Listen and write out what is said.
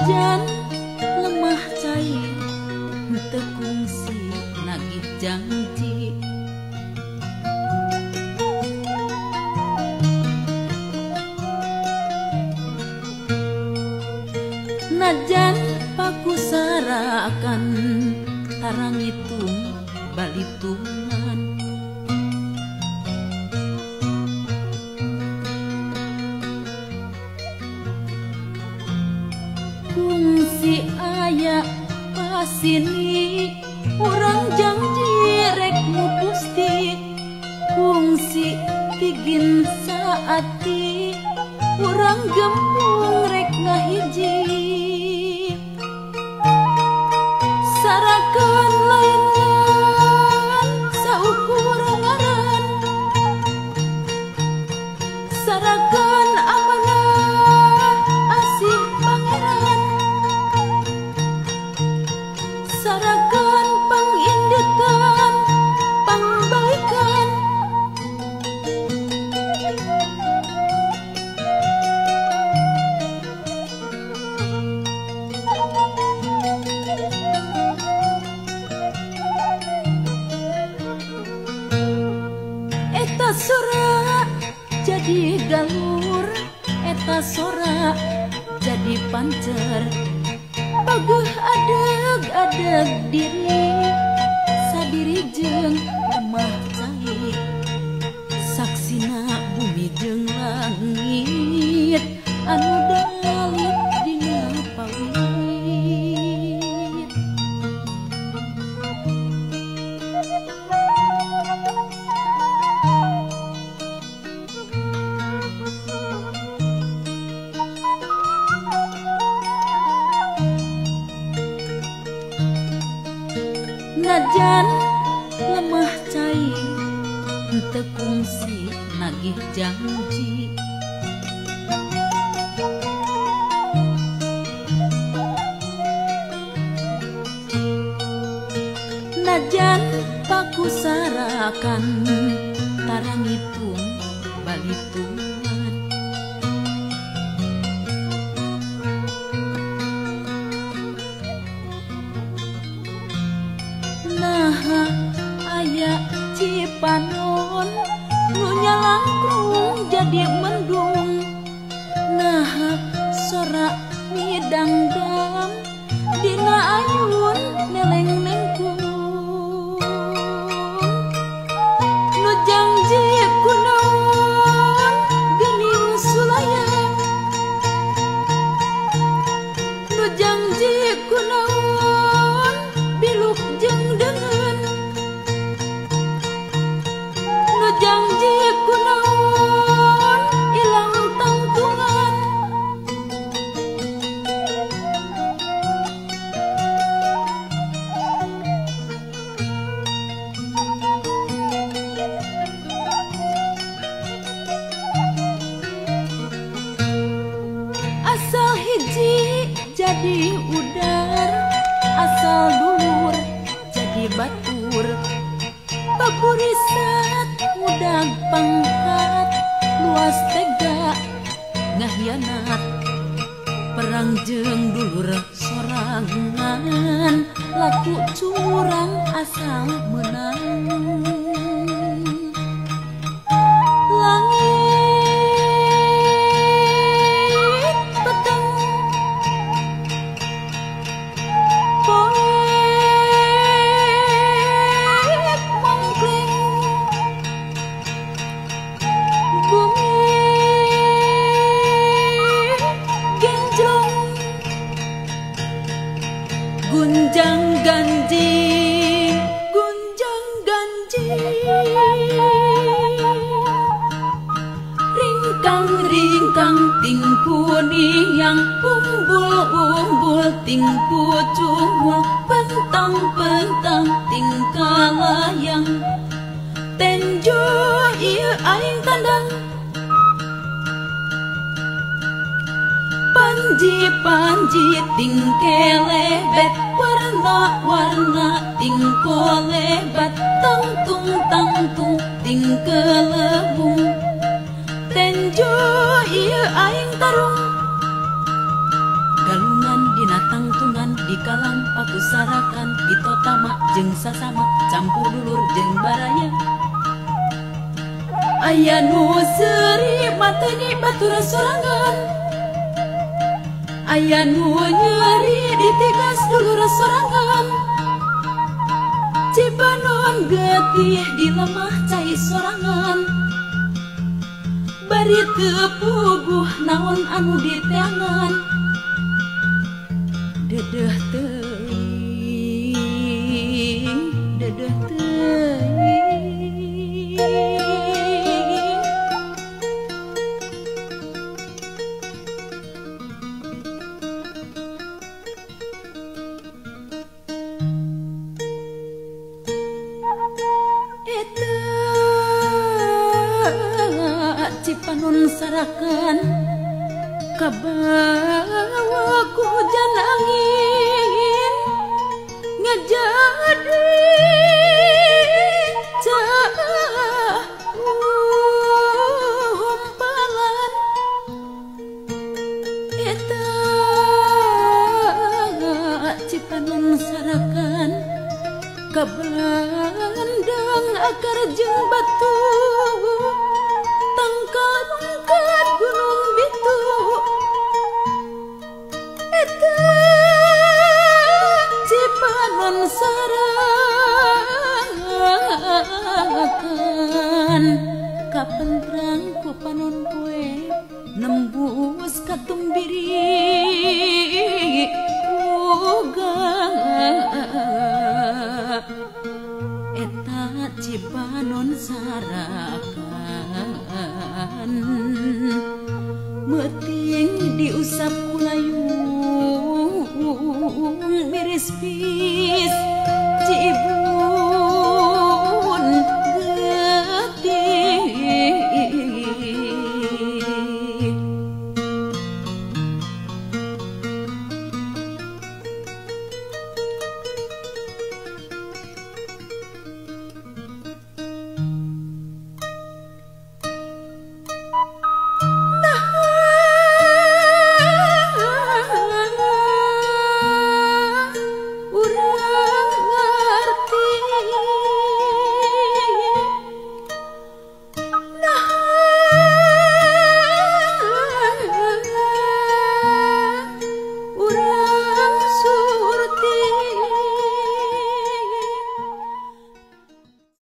Najan lemah cai teu kungsi nagih janji. Najan pakusarakan tarang hitung balitungan. Kungsi aya pasini urang janji rek mupusti. Kungsi pigin saati urang gempung rek ngahiji. Sarakan laingan saukur ngaran, sarakan amanah asih pangeran, sarakan pangindekan pangbaikan. Eta sora jadi galur, eta sora jadi pancer. Pageuh adeg-adeg diri, sadiri jeung lemah cai. Saksina bumi jeung langit anu dalit dina pawit. Najan lemah cai teu kungsi nagih janji. Najan pakusarakan tarang hitung balitungan. Naha aya Cipanon nu nyalangkrung jadi mendung. Naha sora midangdang dina ayun neleng nengkung. Nu janji kunaon geuning sulaya, nu janji kunaon biluk jeung deungeun, nu janji kunaon ilang tangtungan. Asal hiji jadi udar, asal dulur jadi batur. Paburisat mudag pangkat, luas tega ngahianat. Perang jeung dulur sorangan, laku curang asal menang. Langit peteng poek mongkleng, bumi genjrong gunjang ganjing, gunjang ganjing. Ringkang ringkang tingku niang, umbul umbul tingku cungul, pentang pentang tingkalayang. Tenjo ieu aing tandang, panji panji tingkelebet, warna warna tingkolebat, tangtung tangtung tingkelebung. Tenjo ieu aing tarung, galungan ikalang paku sarakan bitotama jeung sasama campur dulur jeung baraya. Aya nu seuri mateni batur sorangan, aya nu nyeri ditigas dulur sorangan. Cipanon getih di lemah cai sorangan, bari teu puguh naon anu diteangan. Dedeh teuing, dedeh teuing. Eta Cipanon sarakan kabawa ku hujan angin ngajadi caah umpalan. Eta Cipanon sarakan kabandang akar jeung batu tangkal mungkat gunung bitu. Eta Cipanon sarakan kapentrang ku panon poe nembus katumbiri uga. Eta Cipanon sarakan.